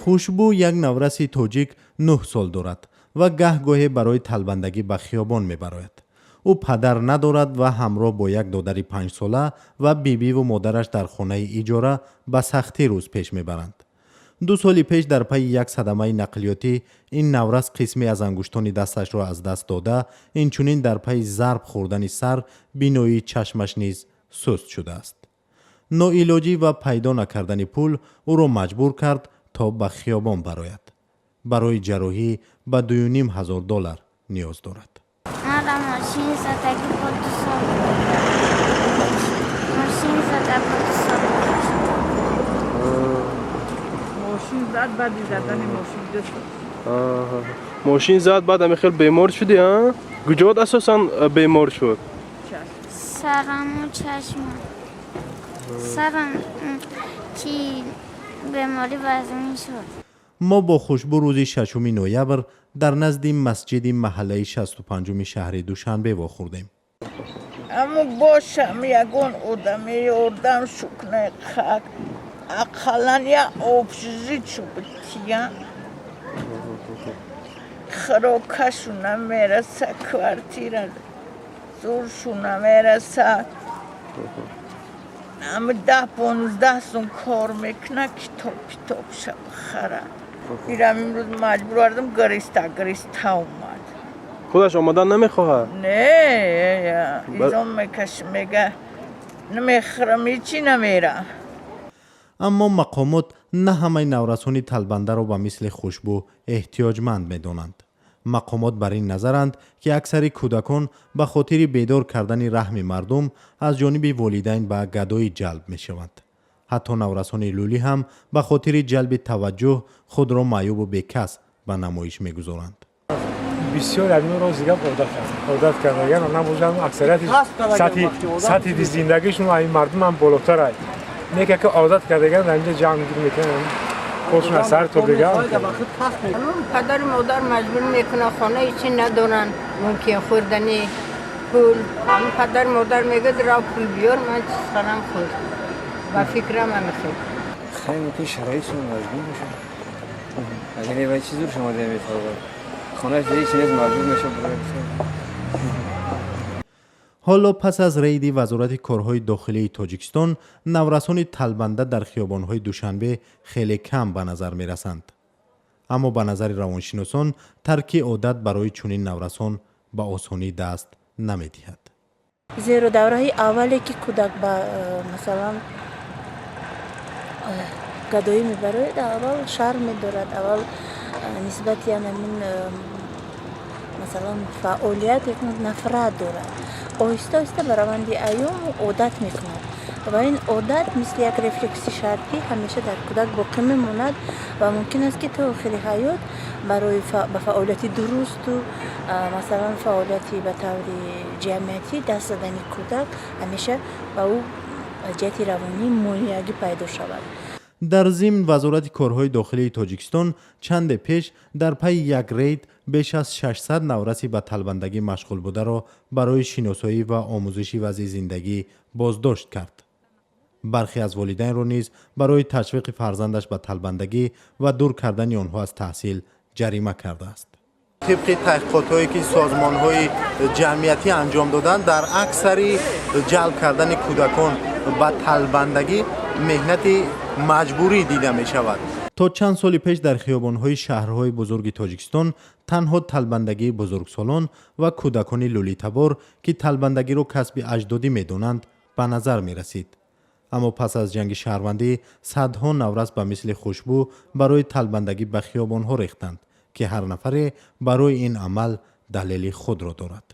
Хушбӯ, як навраси тоҷик, 9 сол дорад ва гаҳ-гоҳе барои талбандагӣ ба хиёбон мебарояд. Ӯ падар надорад ва ҳамроҳ бо як додари 5-сола ва бибиву модараш дар хонаи иҷора ба сахтӣ рӯз пеш мебаранд. 2 соли пеш дар пайи як садамаи нақлиётӣ ин наврас қисме аз ангуштони дасташро аз даст дода, инчунин дар пайи зарб хӯрдани сар биноии чашмаш низ суст шудааст. Ноилоҷӣ ва пайдо накардани пул ӯро маҷбур кард, то ба хиёбон барояд. Барои ҷарроҳӣ ба 2500 доллар ниёз дорад. Мара мошин задагӣ бо 2 сол, мошин зада бо 2 сол. Мошин зад, баъди задани мошин 2 сол. Мошин зад, баъд ҳамин хел бемор шудӣ, а? Куҷоат асосан бемор шуд? Чашм. Сараму чашмам, сарам ки беморӣ вазмин шуд. Мо бо Хушбӯ рӯзи 6 ноябр дар назди масҷиди маҳаллаи 65-уми шаҳри Душанбе вохӯрдем. Аммо бошам, ягон одаме ёрдам шукнаи хак, ақаллан я общежит шубтия, хӯрокашу намераса, квартира зуршу намераса. Ами 10-15 сум кор мекуна, китоб китобша бихара. Ирам имрӯз маҷбур вардам, гириста гириста омад. Худаш омадан намехоҳад? Не, изом мекаши, мега намехӯрам, ҳечи намера. Аммо мақомот на ҳамаи наврасони талбандаро ба мисли Хушбӯ эҳтиёҷманд медонанд. Мақомот бар ин назаранд, ки аксари кӯдакон ба хотири бедор кардани раҳми мардум аз ҷониби волидайн ба гадоӣ ҷалб мешаванд. Ҳатто наврасони лулӣ ҳам ба хотири ҷалби таваҷҷӯҳ худро маъюбу бекас ба намоиш мегузоранд. Бисёр аз инро зига одат кардаган набошанд, аксарияти сатҳи зиндагишон аз ин мардум ҳам болотар ай. Не ки одат кардаган, дар инҷа ҷамъ гир мекунанд, худшон аз сар то дигар. Падару модар маҷбур мекунад, хона ҳечи надоранд, мумкин хӯрдани пул. Падару модар мегӯяд: «Рав, пул биёр, ман чиз харам, хӯр». Ба фикрам, ҳамихел. Хеле мумкин шароитшон маҷбур бошад. Агар не, вай чӣ зур шумо метавонад, хонааш ҳеч нест, маҷбур мешавад барои. Ҳоло пас аз рейди Вазорати корҳои дохилии Тоҷикистон наврасони талбанда дар хиёбонҳои Душанбе хеле кам ба назар мерасанд. Аммо ба назари равоншиносон, тарки одат барои чунин наврасон ба осонӣ даст намедиҳад. Зеро давраи аввале, ки кӯдак ба масалан гадоӣ мебарояд, аввал шарм медорад, аввал нисбати ҳамин масалан фаъолият як нафрат дорад. Оҳиста оҳиста ба раванди айём одат мекунад ва ин одат мисли як рефлекси шартӣ ҳамеша дар кӯдак боқӣ мемонад ва мумкин аст, ки то охири ҳаёт барои ба фаъолияти дурусту масалан фаъолияти ба таври ҷамъиятӣ даст задани кӯдак ҳамеша ба ӯ аз ҷиҳати равонӣ монеагӣ пайдо шавад. Дар зимн, Вазорати корҳои дохилии Тоҷикистон чанде пеш дар пайи як рейд беш аз 600 навраси ба талбандагӣ машғул бударо барои шиносоӣ ва омӯзиши вазъи зиндагӣ боздошт кард. Бархе аз волидайнро низ барои ташвиқи фарзандаш ба талбандагӣ ва дур кардани онҳо аз таҳсил ҷарима кардааст. Тибқи таҳқиқотҳое, ки созмонҳои ҷамъиятӣ анҷом доданд, дар аксари ҷалб кардани кӯдакон ба талбандагӣ меҳнати маҷбурӣ дида мешавад. То чанд соли пеш дар хиёбонҳои шаҳрҳои бузурги Тоҷикистон танҳо талбандагии бузургсолон ва кӯдакони лӯлитабор, ки талбандагиро касби аҷдодӣ медонанд, ба назар мерасид. Аммо пас аз ҷанги шаҳрвандӣ садҳо наврас ба мисли Хушбӯ барои талбандагӣ ба хиёбонҳо рехтанд, ки ҳар нафаре барои ин амал далели худро дорад.